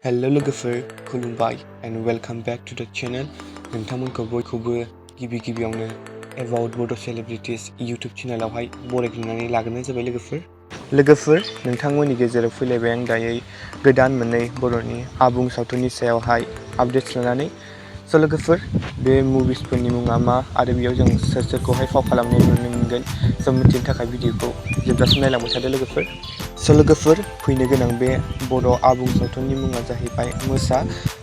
hello लोगोफोर खुलुमबाय and welcome back to द चैनल नोंथांमोनखौ बयखौबो गिबियावनो अबाउट बड' सेलिब्रिटीज यूट्यूब चैनलावहाय बरायग्रोनानै लाग्रोनाय जाबाय लोगोफोर नोंथांमोननि गेजेराव फैलायबाय आं दायो गोदान मोननै बर'नि आबुं सावथुननि सायावहाय आपडेट्स लानानै स' लोगोफोर बे मुभिसफोरनि मुङा मा आरो बेयाव जों सोरखौहाय फाव खालामनाय नुनो मोनगोन स' मिथिनो थाखाय भिडिअखौ जोबजासिम नायलांबाय थादो लोगोफोर स' लोगोफोर फैनो गोनां बे बर' आबुं सावथुननि मुङा जाहैबाय मोसा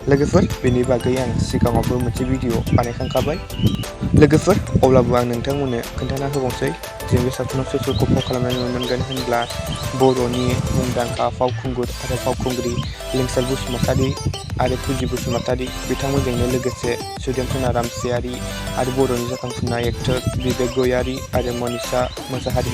लोगोफोर बेनि बागै आं सिगाङावबो मोनसे भिडिअ बानायखांखाबाय लोगोफोर अब्लाबो आं नोंथांमोननो खोन्थाना होबावसै जों बे सावथुनाव सोरखौ फाव खालामनाय नुनो मोनगोन होनब्ला बर'नि मुंदांखा फावखुंगुर आरो फावखुंग्रि लिंसार बसुमतारी आरो फुजि बसुमतारी बिथांमोनजोंनो लोगोसे सुदेम रामसियारि आरो बर'नि जाखांफुनाय एक्टर बिबेक गयारी आरो मनीषा मोसाहारि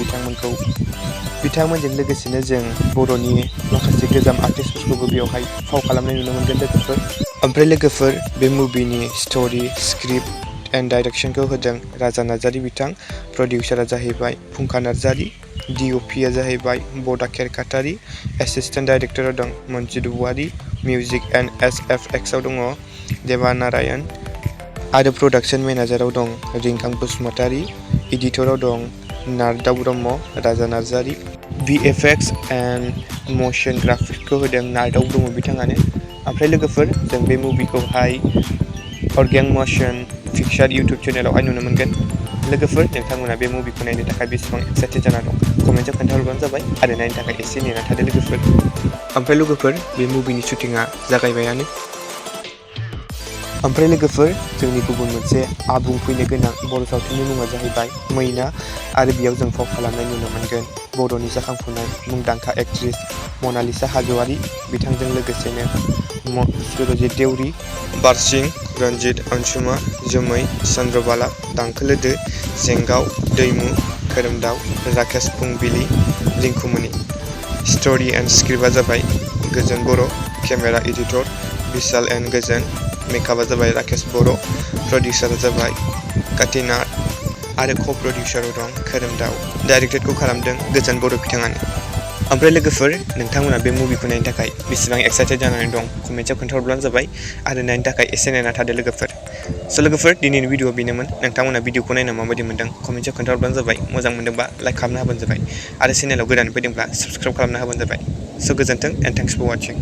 बिथांमोनजों लोगोसेनो जों बर'नि माखासे गोजाम आर्टिस्टफोरखौबो बेवहाय फाव खालामनाय नुनो मोनगोन लोगोफोर ओमफ्राय लोगोफोर बे मुभिनि स्ट'री स्क्रिप्ट एन्ड डाइरेक्शनखौ होदों राजा नार्जारी बिथां प्रडिउसारा जाहैबाय फुंखा नार्जारी DOPआ जाहैबाय बडा केरकाटारि एसिस्टेन्ट डाइरेक्टराव दं मन्जित औवारी मिउजिक एन्ड SFXआव दङ देवा नारायण आरो प्रडाक्शन मेनेजाराव दं रिंखां बसुमतारी एडिटराव दं नारदाव ब्रह्म राजा नार्जारी VFX एन्ड मोशन ग्राफिक्सखौ होदों नारदाव ब्रह्म बिथाङानो ओमफ्राय लोगोफोर जों बे मुभिखौहाय अर्गें मोशन पिक्चार यूट्यूब चेनेलावहाय नुनो मोनगोन लोगोफोर नोंथांमोना बे मुभिखौ नायनो थाखाय बेसेबां एक्साइटेड जाना दं कमेन्टआव खोन्थाहरबानो जाबाय आरो नायनो थाखाय एसे नेना थादो लोगोफोर ओमफ्राय लोगोफोर बे मुभिनि शुटिंआ जागायबायानो ओमफ्राय लोगोफोर जोंनि गुबुन मोनसे आबुं फैनो गोनां बर' सावथुननि मुङा जाहैबाय मैना आरो बेयाव जों फाव खालामनाय नुनो मोनगोन बर'नि जाखांफुनाय मुंदांखा एक्ट्रेस मनालिसा हाज'वारी बिथांजों लोगोसेनो सुरजित देउरी बारसिं रन्जित अनसुमा जोमै चन्द्रबाला दांखोलोदो जेंगाव दैमु खोरोमदाव राकेश फुंबिलि रिंकुमनि स्ट'री एन्ड स्क्रिप्टआ जाबाय गोजोन बर' केमेरा एडिटर बिशाल एन्ड गोजोन मेकआपआ जाबाय राकेश बर' प्रडिउसारा जाबाय काटिनाथ आरो क'-प्रडिउसाराव दं खोरोमदाव डाइरेक्टरखौ खालामदों गोजोन बर' बिथाङानो ओमफ्राय लोगोफोर नोंथांमोना बे मुभिखौ नायनो थाखाय बेसेबां एक्साइटेड जानानै दं कमेन्टआव खोन्थाहरब्लानो जाबाय आरो नायनो थाखाय एसे नायना थादो लोगोफोर स' लोगोफोर दिनैनि भिडिअ बेनोमोन नोंथांमोना भिडिअखौ नायना माबायदि मोन्दों कमेन्टआव खोन्थाहरब्लानो जाबाय मोजां मोनदोंबा लाइक खालामना होबानो जाबाय आरो चेनेलाव गोदान फैदोंब्ला साबस्क्राइब खालामना होबानो जाबाय स' गोजोन्थों एन्ड थेंक्स फर वाचिं